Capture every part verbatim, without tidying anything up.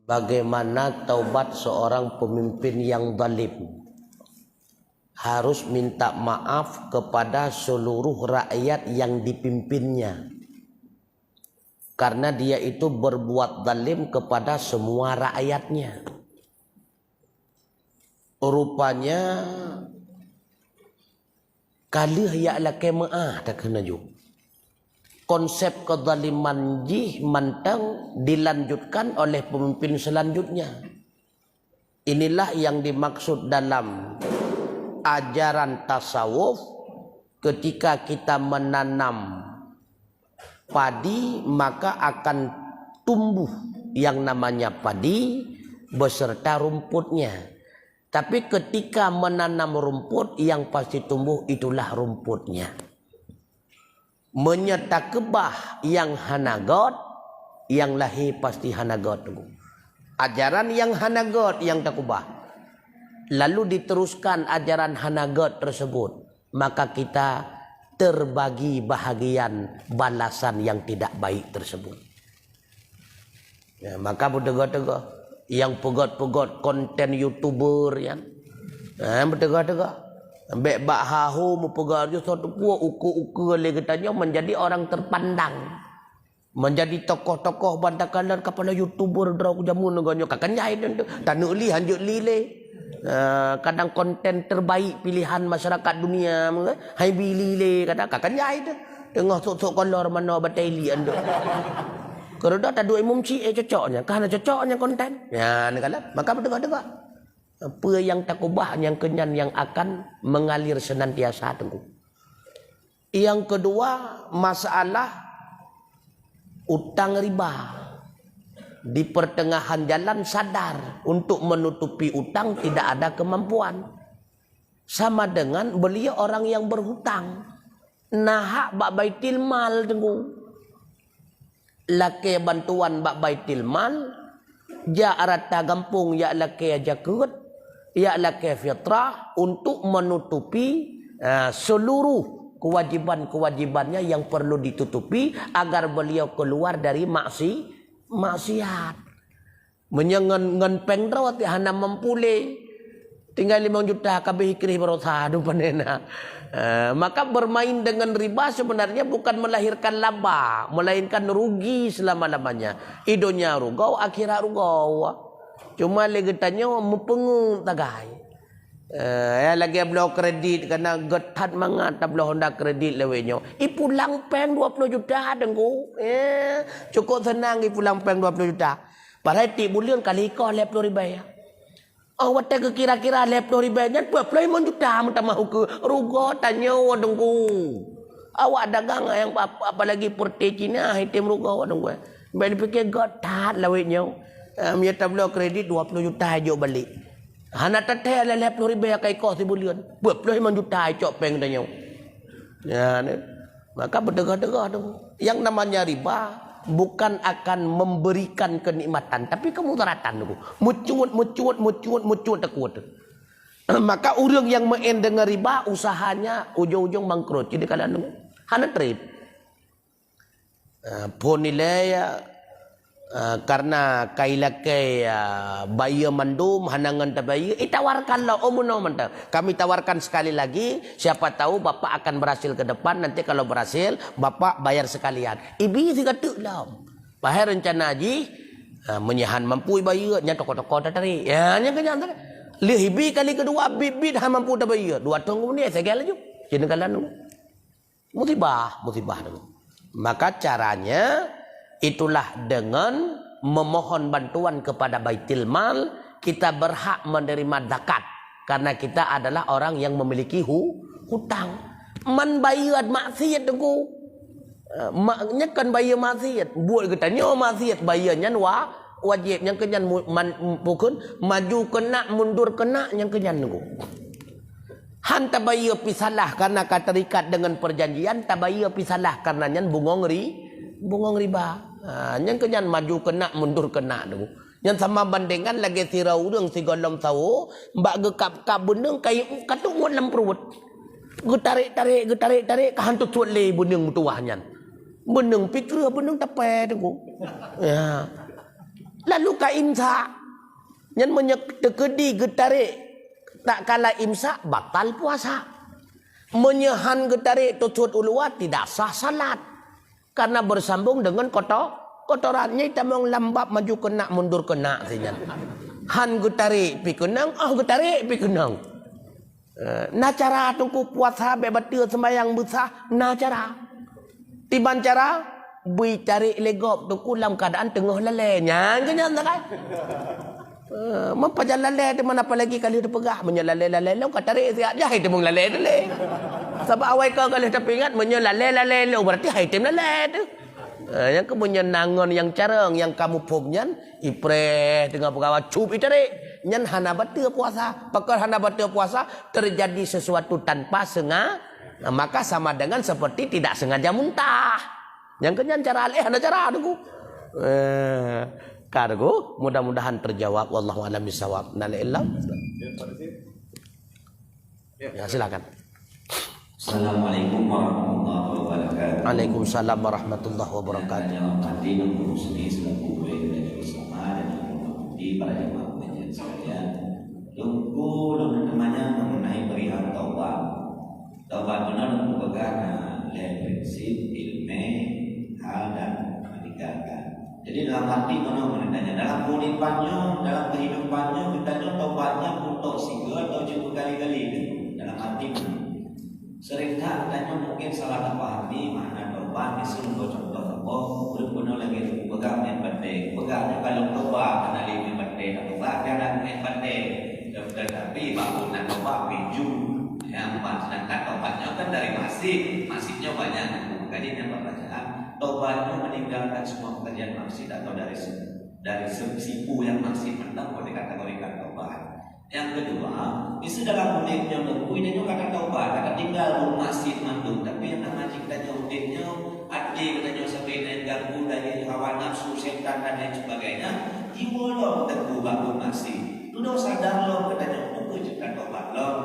Bagaimana taubat seorang pemimpin yang zalim? Harus minta maaf kepada seluruh rakyat yang dipimpinnya. Karena dia itu berbuat zalim kepada semua rakyatnya. Rupanya ka lheueh jak lakée meuáh takheun laju. Konsep kezaliman jih mantong dilanjutkan oleh pemimpin selanjutnya. Inilah yang dimaksud dalam ajaran tasawuf, ketika kita menanam padi, maka akan tumbuh yang namanya padi beserta rumputnya. Tapi ketika menanam rumput, yang pasti tumbuh itulah rumputnya. Meunyoe takeubah nyang hana gét, nyang lahé pasti hana gét, Teungku. Ajaran nyang hana gét nyang takeubah, lalu diteruskan ajaran hana gét tersebut, maka kita terbagi bahagian balasan yang tidak baik tersebut. Ya, maka beuteuga-teuga nyang peugét-peugét konten YouTuber nyan. Ha, beuteuga-teuga. Bék bak haho meupeugah ju soe teupeu ukeue-ukeue lé geutanyoe menjadi orang terpandang. Menjadi tokoh-tokoh bantakalon kapala YouTuber droe jameun nyoe ka keunjai teunteu. Taneuk li hanjeuet li lé. Ha, kadang konten terbaik pilihan masyarakat dunia, hai bi li lé kadang ka keunjai teuh. Teungoh sok-sok kolor manoe batée liek andeuek. Keureuda taduek imum syiek cocok nyan, ka hana cocok nyan konten. Nyan kalon, maka beuteuga-teuga. Peue nyang takeubah nyang keunyan nyang akan mengalir senantiasa, Teungku. Yang kedua, masalah utang riba. Di pertengahan jalan sadar untuk menutupi utang tidak ada kemampuan. Sama dengan beliau orang yang berhutang. Na hak bak Baitul Mal, Teungku. Lakée bantuan bak Baitul Mal, jak rata gampông jak lakée jakeuet, jak lakée fitrah untuk menutupi, ah, seluruh kewajiban-kewajibannya yang perlu ditutupi agar beliau keluar dari maksi-, maksiat. Meunyoe ngon, ngon péng droe hana mampu lé, tinggai limong juta ka abéh krih baroesa dum panena. Eh, maka bermain dengan riba sebenarnya bukan melahirkan laba, melainkan rugi selama-lamanya. I donya rugoe, akhirat rugoe. Cuma lé geutanyoe meupeungeut tagai. Eh, ya lagée bloe kredit, karena gét that mangat tabloe Honda kredit lawét nyoe. Ipulang péng dua puluh juta, Teungku. Eh, cukup senang ipulang péng dua puluh juta. Padahai tieb buleuen ka lheueh ikoh lhée ploh ribée. Oh, watée geukira-kira lhée ploh ribée nyan, peuet ploh limong juta meutamah ukeue. Rugoe tanyoe, Teungku. Awak dagang nyang ap-, apalagi peureute Cina, item rugoe, Teungku. Bék dipike gét that lawét nyoe. Ah, meunyoe tabloe kredit dua puluh juta jok balek. Hana tathée lhée ploh ribée ka ikoh sibuleuen. Peuet ploh limong juta icok péng tanyoe. Ya, ni. Maka beuteuga-teuga tu. Yang namanya riba bukan akan memberikan kenikmatan, tapi kemudaratan tu. Meucut, meucut, meucut, meucut takot. Maka ureuëng yang meu'en dengan riba, usahanya ujung-ujung bangkrut. Jadi kalau hana treb. Ah, phon ilée, ya, ah, karena kai lakée, ya, bayeue mandum hana ngon tabayeue, itawarkan lom, oh, meunoe mantong. Kami tawarkan sekali lagi, siapa tahu Bapak akan berhasil ke depan, nanti kalau berhasil, Bapak bayar sekalian. Ibi sigateuk lom. Padahai rencana jih, ah, meunyoe han mampu ibayeue, nyan toko-toko tatarék. Ya, nyan keunyan tadi. Lheueh ibi kali keudua, bit-bit han mampu tabayeue. Dua thon keumudian, segel laju. Jadi kalau Musibah, musibah tu. Maka caranya itulah dengan memohon bantuan kepada Baitul Mal, kita berhak menerima zakat karena kita adalah orang yang memiliki hu-, hutang. Man bayeue maksiat tu. Eh, ma-, nyan kan bayeue maksiat. Buet geutanyoe maksiat, bayeue nyan wa-, wajib. Nyan keunyan mu-, man-, bukon maju keunak, mundur keunak, nyan keunyan tu. Han tabayeue pih salah karena ka terikat dengan perjanjian, tabayeue pih salah karena nyan bungong ri-, bungong riba. Ha, nyan keunyan maju keunak, mundur keunak tu. Nyan sama bandengan lagée sidroe ureuëng sigohlom sawoe, bak geukab-kab beuneueng kai ka teungoh lam pruet. Geutarek-tarek, geutarek-tarek, ka han teusuet lé beuneueng meutuwah nyan. Beuneueng pih kreueh, beuneueng tapée tu. Ya. Lalu ka imsak. Nyan meunyoe teukeudi geutarek tak kala imsak, batal puasa. Meunyoe han geutarek teusut u luwa, tidak sah salat. Karena bersambung dengan koto-, kotoran. Nyan tamong lam bab maju keunak, mundur keunak sinyan. Han geutarek pi keunong, oh geutarek pi keunong. Eh, na cara Teungku puasa bék bateue, seumayang beusah, na cara. Tiban cara, bui tarek lé gob Teungku lam keuadaan teungoh lalée. Nyan keuh nyan sagai. Eh, meupajan lalée teuma, apalagi ka lheueh teupeugah, meunyoe lalée-lalée lom ka tarek siat, jai teumong lalée teuh lé. Sabab awai ka lheueh tapeuingat, meunyoe lalée-lalée lom, berarti hai tem lalée teuh. Eh, nyang keuh meunyoe na ngon nyang carông nyang ka muphom nyan, ipreh teungoh peugawa cup itarek, nyan hana bateue puasa. Pakon hana bateue puasa? Terjadi sesuatu tanpa senga-, maka sama dengan seperti tidak sengaja muntah. Nyang keuh nyan cara aleh, hana cara Teungku. Eh, ka Teungku, mudah-mudahan terjawab. Wallahu a'lam bishawab. Na lé ilmu. Ya, silakan. Assalamualaikum warahmatullahi wabarakatuh. Waalaikumsalam warahmatullahi wabarakatuh. Yang saya hormati dan guru seni selaku guru yang dari bersama dan yang hormati para jemaah pengajian sekalian. Teungku, lôn tanya mengenai perihal taubat. Taubat beuna lôn peugah na lhèe prinsip, ilmèe, hal dan meninggalkan. Jadi dalam arti meunoe, meunoe tanya, dalam kehidupan nyoe, dalam kehidupan nyoe geutanyoe taubat nyan peutok sigoe atau jeuet beukali-kali? Dalam arti meunoe. Sering that tanyoe mungkin salah tapahami makna taubat. Miseue lôn contoh saboh, ureueng bunoe lagèe peugah meu'en batèe. Peugah nyoe ka lôn taubat, hana lé meu'en batèe, taubat, hana meu'en batèe. Tetapi bak bunoe taubat pih ju. Ya, sedangkan taubat nyoe kan dari maksiat. Maksiat nyoe banyak. Makanya nyan pembacaan. Taubat nyoe meninggalkan semua pekerjaan maksiat atau dari se-, dari se-, siku nyang maksiat mantong boleh dikategorikan taubat. Nyang keudua, miseue dalam udép nyoe neubui, tanyoe ka tataubat, ka tatinggai buet maksiat mandum, tapi nyang na cit tanyoe udép nyoe, até geutanyoe sabe na ganggu dari hawa nafsu, setan dan lain sebagainya, jiwoe lom teungku bak buet maksiat. Dudoe sadar lom geutanyoe, peue kheueh jeuet tataubat lom.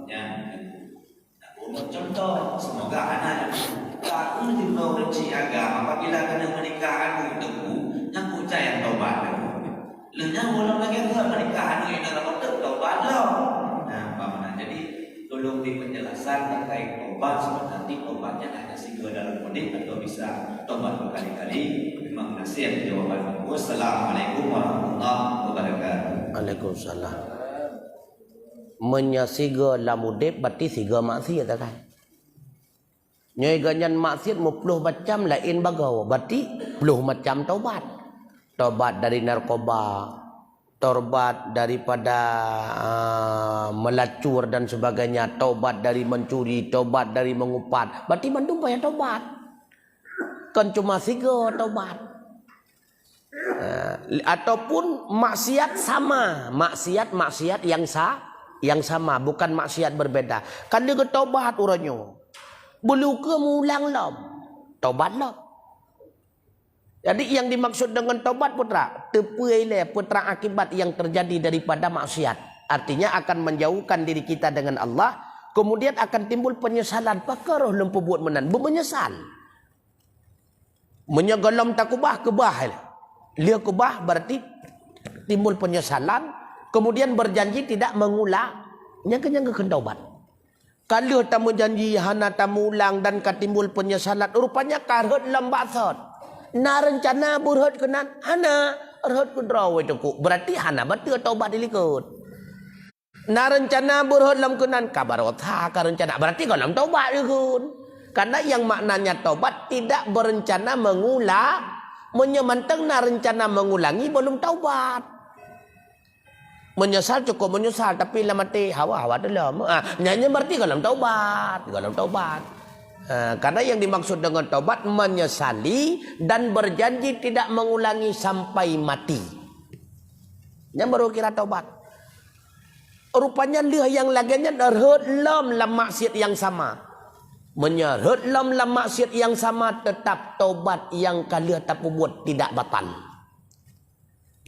Nyan teungku. Contoh, semoga hana. Ka kheueh jinoe keuci agam, apabila keuneuk meunikah aneuk teungku, nyan peucaya tobat. Lheueh nyan ulôn lagèe keu meunikah aneuk inong lom teuk tobat lom. Nah, paham nah? Jadi, tolong di penjelasan terkait tobat, sebenarnya tobat nyan hanya sigoe dalam udép atau bisa tobat berkali-kali. Terima kasih atas jawaban. Wassalamualaikum warahmatullahi wabarakatuh. Waalaikumsalam. Meunyoe sigoe lam udép, berarti sigoe maksiat, kan? Nyoe geuhnyan maksiat meuploh macam laén bagoe, berarti ploh macam tobat. Tobat dari narkoba, tobat daripada, ah, melacur dan sebagainya, tobat dari mencuri, tobat dari mengupat. Berarti mandum payah tobat. Kon cuma sigoe tobat. Eh, ataupun maksiat sama, maksiat-maksiat yang sa-, yang sama, bukan maksiat berbeda. Kan dia geutobat uroe nyoe. Beuluku meuulang lom. Tobat lom. Jadi yang dimaksud dengan tobat, putra, teupeu ilée, putra, akibat yang terjadi daripada maksiat. Artinya akan menjauhkan diri kita dengan Allah, kemudian akan timbul penyesalan. Pakon roh lôn peubuet meunan, beumenyesal. Meunyoe gohlom takubah, keubah ilée. Lheueh keubah berarti timbul penyesalan, kemudian berjanji tidak mengulang. Nyang keuh nyan geukheun tobat. Ka lheueh tameujanji hana tameuulang dan ka timbul penyesalan, rupanya ka rhot lom bak sot. Na reuncana beurhot keunan? Hana. Rhot keudroe wai teungku. Berarti hana bateue tobat dilikot. Na reuncana beurhot lom keunan, ka baroe that ka reuncana, berarti gohlom tobat geukheun. Karena yang maknanya tobat tidak berencana mengulang. Meunyoe mantong na reuncana mengulangi, belum taubat. Menyesal cukup menyesal, tapi lam até hawa-hawa teuh lom. Ah, nyan, nyan berarti gohlom taubat, gohlom taubat. Ah, karena yang dimaksud dengan taubat menyesali dan berjanji tidak mengulangi sampai mati. Nyan baru kira taubat. Rupanya lheueh nyang lagée nyan rhot lom lam maksiat nyang sama. Meunyoe rhot lom lam maksiat nyang sama, tetap taubat nyang ka lheueh tapeubuet tidak batal.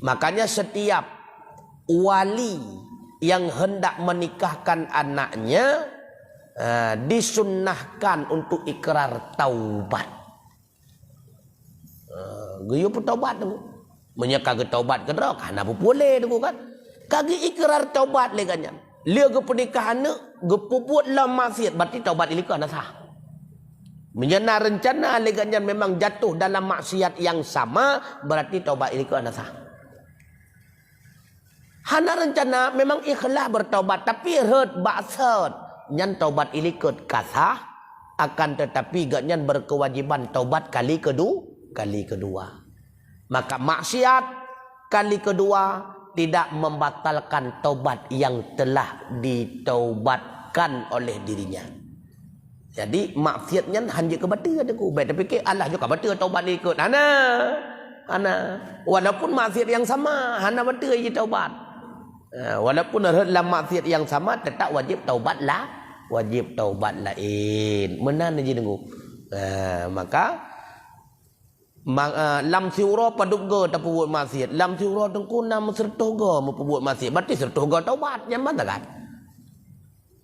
Makanya setiap wali yang hendak menikahkan anaknya, eh, disunnahkan untuk ikrar taubat. Eh, geuyue peutobat tu. Meunyoe ka geutaubat keudroe, ka hana peupuléh Teungku kan. Ka geuikrar taubat lé gobnyan. Lé geupeunikah aneuk, geupeubuet lom maksiat, berarti taubat ilikot hana sah. Meunyoe na reuncana lé gobnyan memang jatuh dalam maksiat yang sama, berarti taubat ilikot hana sah. Hana reuncana, memang ikhlas beurtaubat, tapi rhot bak sot, nyan taubat ilikot ka sah, akan tetapi gobnyan berkewajiban taubat kali kedu-, kali kedua. Maka maksiat kali kedua tidak membatalkan taubat yang telah ditaubatkan oleh dirinya. Jadi, maksiat nyan han jeuet keu bateue Teungku. Bék tapikir, "Alah, jeuet ka bateue taubat ilikot." Hana. Hana. Walaupun maksiat yang sama, hana bateue jitaubat. Ha, walaupun rhot lam maksiat yang sama, tetap wajib taubat lah. Wajib taubat laén. Meunan jih Teungku. Ha, maka, ma-, ha, lam siuroe padub goe tapeubuet maksiat. Lam siuroe Teungku na meuseureutoh goe meupeubuet maksiat. Berarti seureutoh goe taubat. Nyan ban sagai.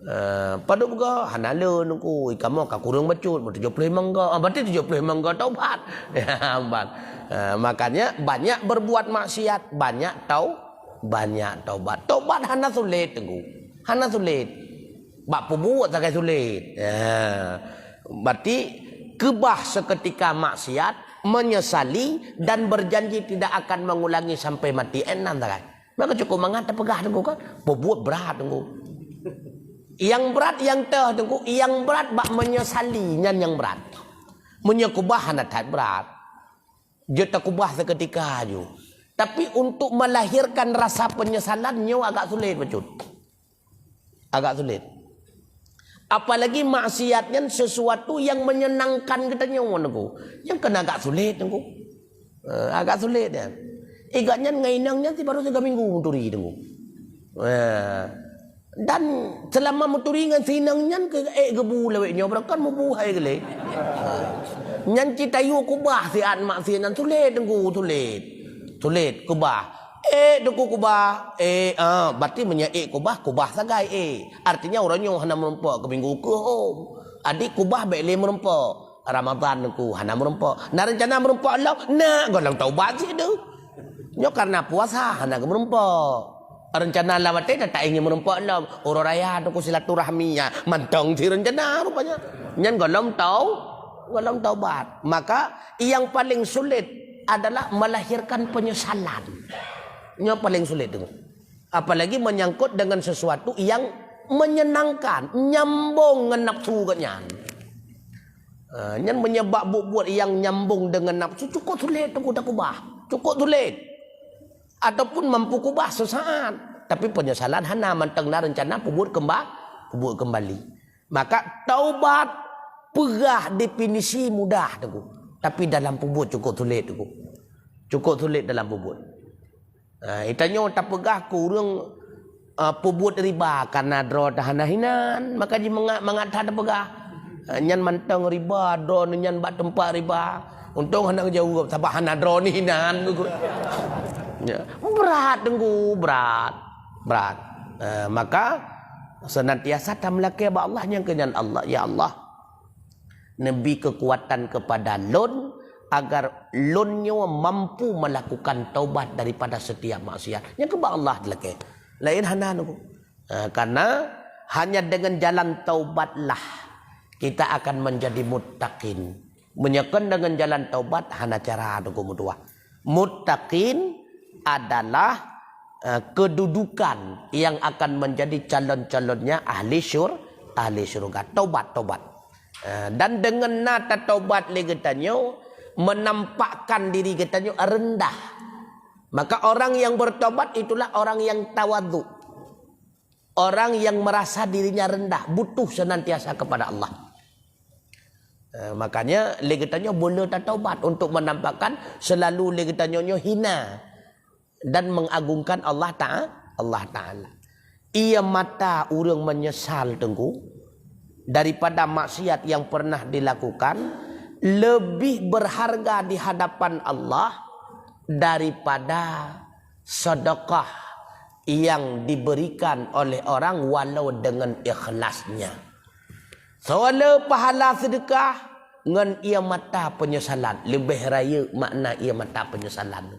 Eh, padub goe hana lé Teungku, i kamoe ka kureueng bacut, meutujoh ploh limong goe. Ah, berarti tujoh ploh limong goe taubat. Ya, ban. Eh, makanya banyak berbuat maksiat, banyak tau-, banyak taubat. Taubat hana sulet Teungku. Hana sulet. Bak peubuet sagai sulet. Ya. Berarti keubah seketika maksiat, menyesali dan berjanji tidak akan mengulangi sampai mati. Eh, nan sagai. Maka cukup mangat tapeugah Teungku kan. Peubuet brat Teungku. Nyang brat nyang teuh Teungku, nyang brat bak menyesali nyan nyang brat. Meunyoe keubah hana that brat. Jeuet takeubah seketika ju. Tapi untuk melahirkan rasa penyesalan nyoe agak sulet bacut. Agak sulet. Apalagi maksiat nyan sesuatu yang menyenangkan geutanyoe Teungku. Nyan keunan agak sulet Teungku. Eh, agak sulet nyan. Igat nyan ngon inong nyan si baru tiga minggu meuturi Teungku. Eh, dan selama meuturi ngon si inong nyan keu ék geubu lawét nyoe, beurangkat mubu hai geulé. Eh, nyan cit tayue keubah siat maksiat nyan sulet Teungku, sulet. Sulet keubah. Ék Teungku keubah, ék, ah, berarti meunyoe ék keubah, keubah sagai ék. Artinya uroe nyoe hana meurumpok keu minggu keu hom. Adik keubah bék lé meurumpok. Ramadhan Teungku hana meurumpok. Na reuncana meurumpok lom, na gohlom taubat cit deuh. Nyoe karena puasa hana geumeurumpok. Reuncana lam até na taingin meurumpok lom. Uroe raya Teungku silaturahmi nyan mantong cit reuncana rupanya. Nyan gohlom tau-, gohlom taubat. Maka yang paling sulit adalah melahirkan penyesalan. Nyoe paling sulit tu. Apalagi menyangkut dengan sesuatu yang menyenangkan, nyambung ngon nafsu geuh nyan. Ha, nyan meunyoe bak buet-buet nyang nyambung deungon nafsu, cukôp sulet Teungku takeubah. Cukôp sulet. Ataupun mampu keubah sesaat, tapi penyesalan hana mantong na reuncana peubuet keumba-, peubuet keumbali. Maka taubat peugah definisi mudah Teungku, tapi dalam peubuet cukôp sulet Teungku. Cukôp sulet dalam peubuet. Ha, geutanyoe tapeugah keu ureuëng, ha, peubuet riba, karena droe teuh hana hinan, maka jimangat-mangat that tapeugah. Ha, nyan mantong riba, droeneuh nyan bak teumpat riba. Untông hana geujaweueb, sabab hana droeneuh hinan. Ya, brat Teungku, brat. Brat. Ha, maka senantiasa tameulakée bak Allah nyang keu nyan Allah, "Ya Allah, neubi keukuatan keupada lôn, agar lôn nyoe mampu melakukan taubat daripada setiap maksiat." Nyang keu bak Allah talakée. Laén hana Teungku. Ha, karena hanya dengan jalan taubatlah kita akan menjadi muttaqin. Meunyoe kon deungon jalan taubat, hana cara Teungku meutuah. Muttaqin adalah, eh, kedudukan yang akan menjadi calon-calonnya ahli syur-, ahli syurga. Taubat, taubat. Eh, dan deungon na tataubat lé geutanyoe, menampakkan diri geutanyoe rendah. Maka orang yang bertobat itulah orang yang tawadhu. Orang yang merasa dirinya rendah, butuh senantiasa kepada Allah. Eh, makanya lé geutanyoe beu le tataubat untuk menampakkan selalu lé geutanyoe nyoe hina dan mengagungkan Allah Ta'a-, Allah Taala. Ié mata ureuëng menyesal Teungku daripada maksiat yang pernah dilakukan lebih berharga di hadapan Allah daripada sedekah yang diberikan oleh orang walau dengan ikhlasnya. Soe le pahala sedekah ngon ié mata penyesalan, leubeh rayeuk makna ié mata penyesalan.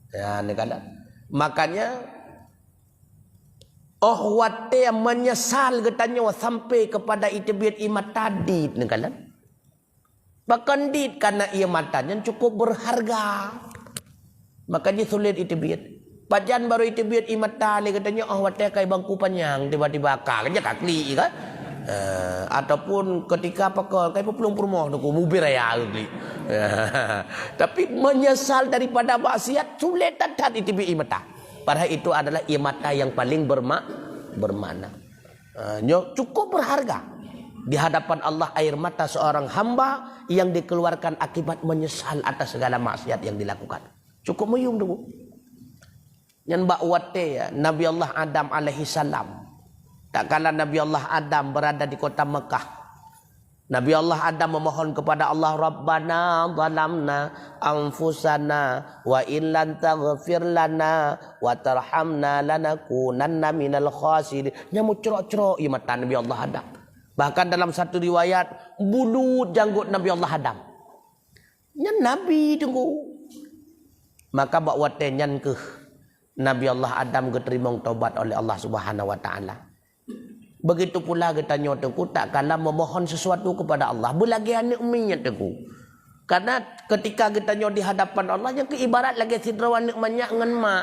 Ya, neukalon. Makanya, oh watée menyesal geutanyoe sampai kepada iteubiet ie mata dit, neukalon. Pakon dit, karena ie mata nyan cukup berharga. Maka jisulet iteubiet. Pajan baru iteubiet ie mata lé geutanyoe, oh watée kai bangku panyang tiba-tiba ka, ka klik kan? Eh, ataupun ketika pakon kai peuplueng peurumoh tu, mubir raya klik. Tapi menyesal daripada maksiat, sulet that-that iteubiet ie mata. Padahal itu adalah ie mata yang paling berma-, bermakna. Eh, nyoe cukup berharga di hadapan Allah air mata seorang hamba yang dikeluarkan akibat menyesal atas segala maksiat yang dilakukan. Cukup meuyum tu. Nyan bak watée, ya, Nabi Allah Adam alaihi salam. Tatkala Nabi Allah Adam berada di kota Mekah, Nabi Allah Adam memohon kepada Allah, "Rabbana zalamna anfusana wa in lam taghfir lana wa tarhamna lanakunanna minal khasirin." Nyan meucrok-crok ie mata Nabi Allah Adam. Bahkan dalam satu riwayat, bulut janggot Nabi Allah Adam. Nyan Nabi, Teungku. Maka bak watée nyan keuh Nabi Allah Adam geuteurimong tobat oleh Allah Subhanahu wa Taala. Begitu pula geutanyoe, Teungku, tatkala memohon sesuatu kepada Allah, beulagée aneuk miet, Teungku. Karena ketika geutanyoe di hadapan Allah, nyan keuh ibarat lagée sidroe aneuk manyak ngon mak.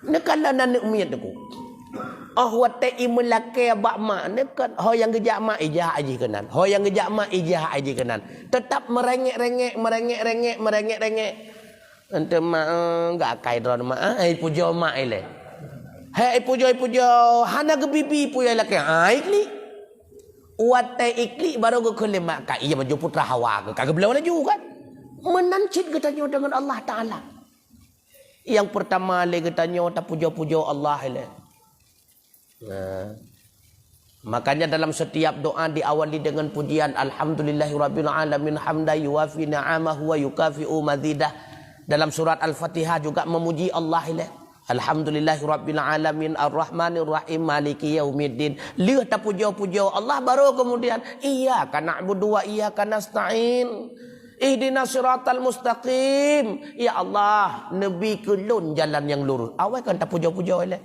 Neukalon aneuk miet, Teungku. Oh watée ie meulakée bak mak, neukalon ho nyang geujak mak ijak jih keunan. Ho nyang geujak mak ijak jih keunan. Tetap meurengek-rengek, meurengek-rengek, meurengek-rengek. Ente mak, eh, gak akai droe mak, eh, ipujoe mak ilée. Hai ipujoe, ipujoe, hana geubibi ipujoe lakée, ah, iklik. Watée iklik baru geukheun lé mak, ka iya baju putra Hawa keu, ka geubloe laju kan. Meunan cit geutanyoe deungon Allah Taala. Yang pertama lé geutanyoe tapujoe-pujoe Allah ilée. Nah. Makanya dalam setiap doa diawali dengan pujian, "Alhamdulillahirabbil alamin hamdan yuwafi ni'amahu wa yukafi'u mazidah." Dalam surat Al-Fatihah juga memuji Allah ilée. "Alhamdulillahirabbil alamin arrahmanirrahim maliki yaumiddin." Lheueh tapujoe-pujoe Allah baru kemudian, "Iyyaka na'budu wa iyyaka nasta'in. Ihdinas siratal mustaqim." Ya Allah, neubi keu lôn jalan nyang lurus. Awai kan tapujoe-pujoe ilée.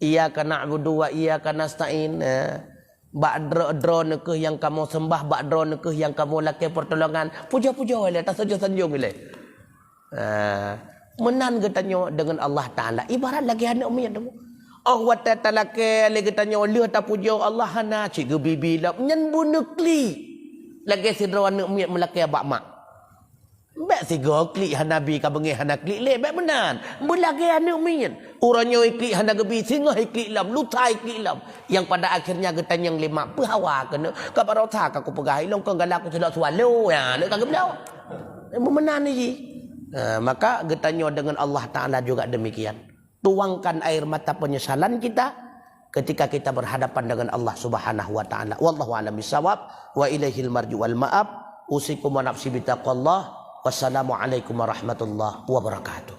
"Iyyaka na'budu wa iyyaka nasta'in." Eh, bak droe, droe neuh keuh nyang kamoe seumbah, bak droe neuh keuh nyang kamoe lakée pertolongan. Pujoe-pujoe ilée, tasanjong-sanjong ilée. Eh, meunan geutanyoe deungon Allah Taala. Ibarat lagée aneuk miet tu. Oh watée talakée lé geutanyoe lheueh tapujoe Allah hana cit geubibi lom. Nyan beuneuklik. Lagée sidroe aneuk miet meulakée bak mak. Bék sigoe klik hana bi ka beungéh hana klik lé, bék meunan. Beulagée aneuk miet. Uroe nyoe iklik hana geubi, singoh iklik lom, lusa iklik lom. Nyang pada akhirnya geutanyong lé mak, "Peue hawa keuneuk? Ka baroesa ka kupeugah, ilong kon galak kuseulok swallow, ya, neuk ka geubloe." Eh, meunan jih. Nah, maka geutanyoe deungon Allah Taala juga demikian. Tuangkan air mata penyesalan kita ketika kita berhadapan dengan Allah Subhanahu wa Taala. Wallahu a'lam bishawab, wa ilaihil marji wal ma'ab. Usikum wa nafsi bitaqwallah. Wassalamualaikum warahmatullahi wabarakatuh.